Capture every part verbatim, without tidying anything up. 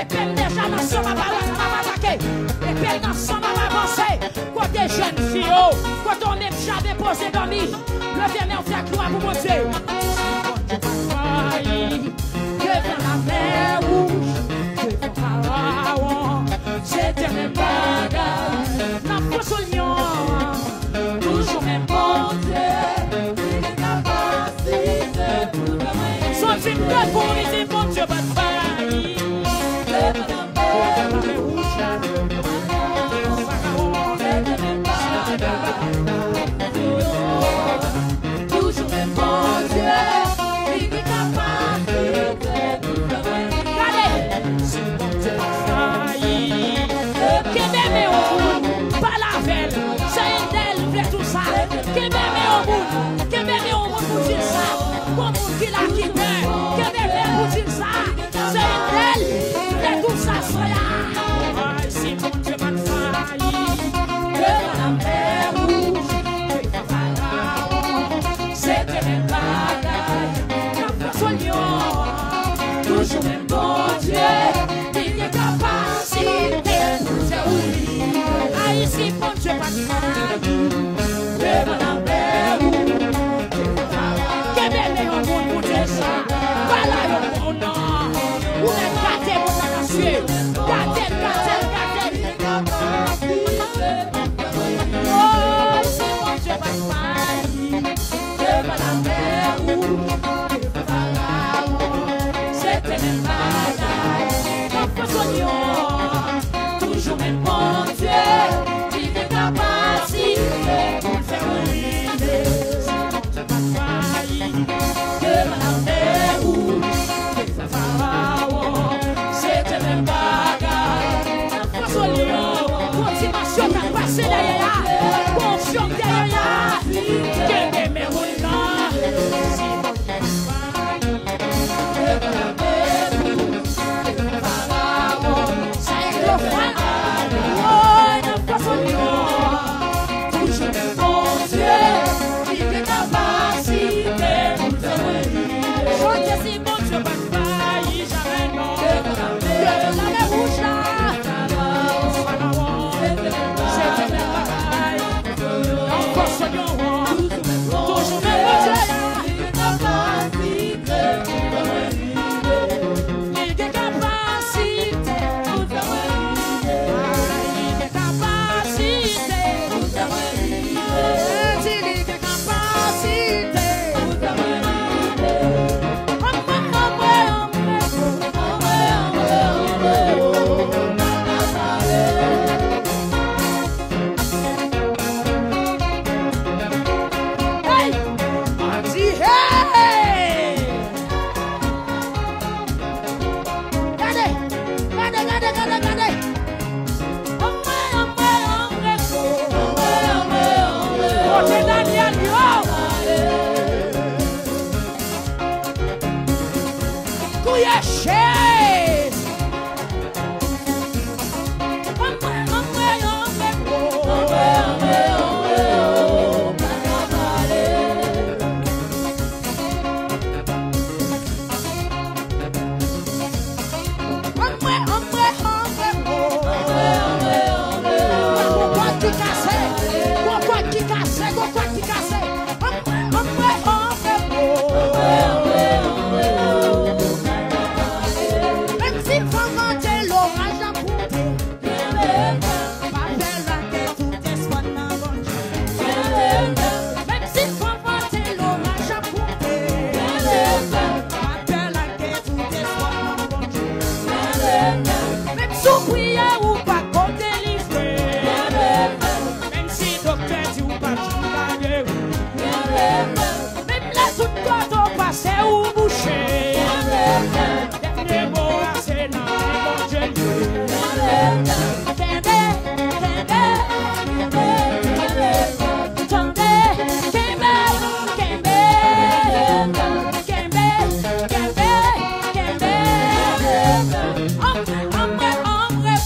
Epe m deja nan san m ap al-, m ap atake. Epe m nan san m ap avanse. Kote jèn fi yo? Kote w menm jaden poze dòmi? Leve men w, fè glwa pou Bondye. Si Bondye pa t fayi devan lamè wouj, devan Farawon, se te menm bagay. Nan fon sou lyon an, toujou menm Bondye, li gen kapasite pou fè mwen. Soti debout, li di Bondye pa t fayi devan lamè wouj la. Toujou menm Bondye, li gen kapasite pou fè mwen. Gade! Kenbe men yon moun, pale avè l. Se Endèl vle di w sa. Kenbe men yon moun, kenbe men yon moun pou di l sa. Gon moun ki la ki pè, kenbe men pou di l sa. Se Endèl vle di w sa, frè. Ay, si Bondye pa t fayi devan lamè wouj, devan Farawon, se te menm bagay. Nan fon sou lyon an, toujou menm Bondye, li gen kapasite pou fè w rive. Ay, si Bondye pa t fayi devan lamè wouj, kenbe men yon moun pou di l sa. Pale yon moun non. Ou mèt gate moun nan asye. Gate l, gate l, gate l. Oh, si Bondye pa t fayi devan lamè wouj, devan Farawon, se te menm bagay. Nan fon sou lyon an, toujou menm Bondye, li gen kapasite pou l fè w rive. Devan lamè wouj, devan Farawon, se te menm bagay. Nan fon sou lyon, gon ti masyo k ap pase dèyè a, gon fyòk dèyè a, kenbe men moun nan. Si Bondye pa t fayi devan lamè wouj, devan Farawon, se te menm bagay. Woy, nan fon sou lyon an, toujou menm Bondye, li gen kapasite pou l fè mwen rive. Chante si Bondye pa t fayi jamè non. Devan lamè wouj la. Farawon, se te menm bagay. Nan fon sou lyon an, toujou menm Bondye la. Li gen kapasite pou fè mwen rive. Li gen kapasite pou fè mwen rive. Di li gen kapasite pou fè mwen rive. Anmwe, anmwe, anmwe. Anmwe, anmwe, anmwe. Hey! Mwen di, hey! Gade, gade, gade, gade, gade. Anmwe, anmwe, anmwe, anmwe, anmwe, anmwe. Kote Daniel yo? Kouye chèz. Gon kòd ki kase, gon kòd ki kase, gon kòd ki kase. Menm si van vante, loraj ap woule, pa pè, lage tout espwa nan Bondye. Menm si van vante, loraj ap woule, pa pè, lage tout espwa nan Bondye. Menm si w priye, ou pa ko delivre. Menm si doktè di w pa janm ka geri. Menm lè tout kote w pase ou bouche. Dènye mo a se nan men Bondye l ye. Kenbe, kenbe, kenbe, kenbe. Tande, kenbe, kenbe, kenbe, kenbe, kenbe. Anmwe, anmwe, anmwe.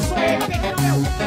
Soyez impeccable.